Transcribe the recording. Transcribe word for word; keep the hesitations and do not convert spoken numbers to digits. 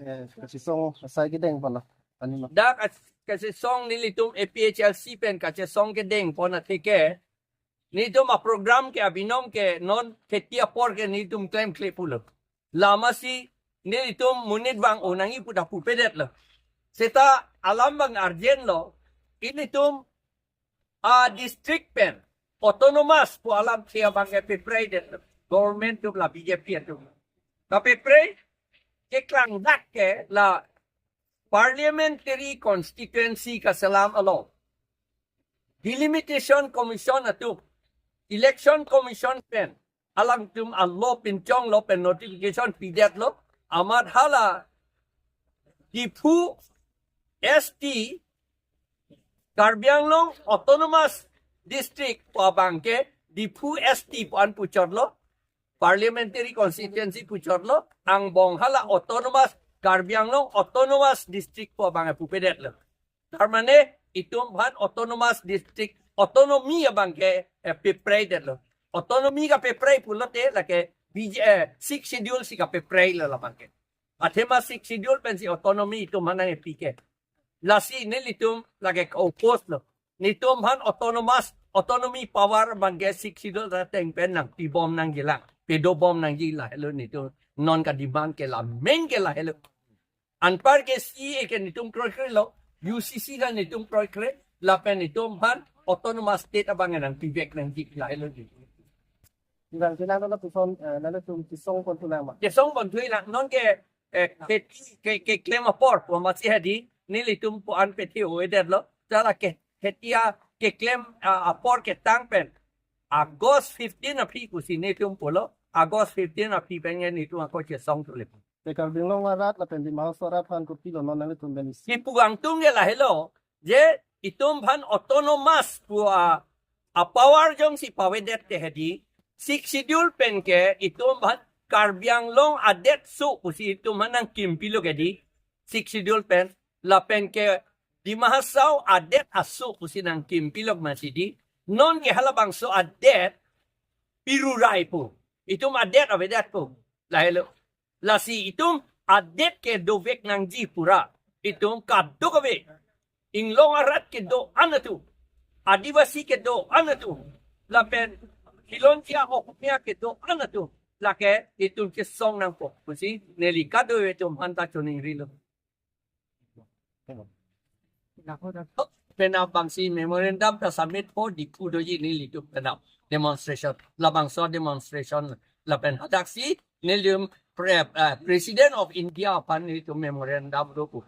eh, kachesong asai kedeng pala. Ani ma. Dak as-, kachesong nelitum A P H L C pen kachesong kedeng pon atheke, nelitum a-program ke abinong ke non kheti apor ke nelitum klemkle pulo. Lamasi nelitum monit vang-o nangji pu ta pupedet lo. Seta alam abang urgent lo. Ilitum a-district pen autonomous pu alamthe abang ke peprai det lo. Government atum la B J P atum. Kapeprei keklangdak ke la parliamentary constituency kaselam along Delimitation Commission atum, Election Commission pen alangtum a-law pinchong lo pen notification pidet lo. Amat hala Diphu S T, Karbi Anglong Autonomous District pu abang ke Diphu S T pu an puchot lo, parliamentary constituency puchot lo, angbong hala Autonomous, Karbi Anglong Autonomous District pu abang ke pupedet lo. Tarmane itum aphan autonomous district, autonomy abang ke, eh, peprai det lo. Autonomy kapeprai pulote lake B J, eh, Sixth Schedule si kapeprai lo labang ke. Athema Sixth Schedule pensi autonomy itum aphan nangkepi ke. Lasi nelitum lake oppose lo. Nelitum aphan autonomous, autonomy power abang ke Sixth Schedule ateng pen nangpibom nangjilang, pedobom nangji lahelo nelitum non ka-demand ke, la main ke lahelo. Anpar ke C A A ke nelitum kroikre lo, U C C ta nelitum kroikre, lapen nelitum aphan autonomous state abang nangpivek nangji lahelo. Nang kenang lo puson, eh, nang tum kesong pon thu lang ma. Kesong pon thu lang non ke, eh, kheti ke, keklem apor pu amatsi hadi nelitum pu an pethe-o-edet lo. Tala ke kheti a keklem, ah, apor ketang pen August fifteen aphi pusi nelitum pulo. August fifteen aphi pen nelitum ako chesong thu le. Te Karbi Anglong arat lapen Dima Hasao arat aphan kopilo non nangtum pen isi. Kipu angtung ke lahelo, je itum aphan autonomous pu a, a-power jongsi pavedet te hadi, Sixth Schedule pen ke itum aphan Karbi Anglong adet aso pusi itum aphan nangkimpi lo ke di, Sixth Schedule pen, lapen ke Dima Hasao adet aso pusi nangkimpi lo masi di, non ke halabangso adet pirurai pu. Itum adet avedet pu. Lahelo. Lasi itum adet kedovek nangji pura. Itum kadokave. Inglong arat kedo-an atum. Adivasi kedo-an atum. Lapen Khilonjia Okmiya kedo-an atum. Lake itum chesong nangpo pusi neli kadokave atum aphan ta choningri lo. Penap abangsi memorandum ta submit po Diphu doji nelitum penap demonstration. Labangso demonstration lapen hadaksi nelitum pre-, eh, President of India aphan nelitum memorandum do pu.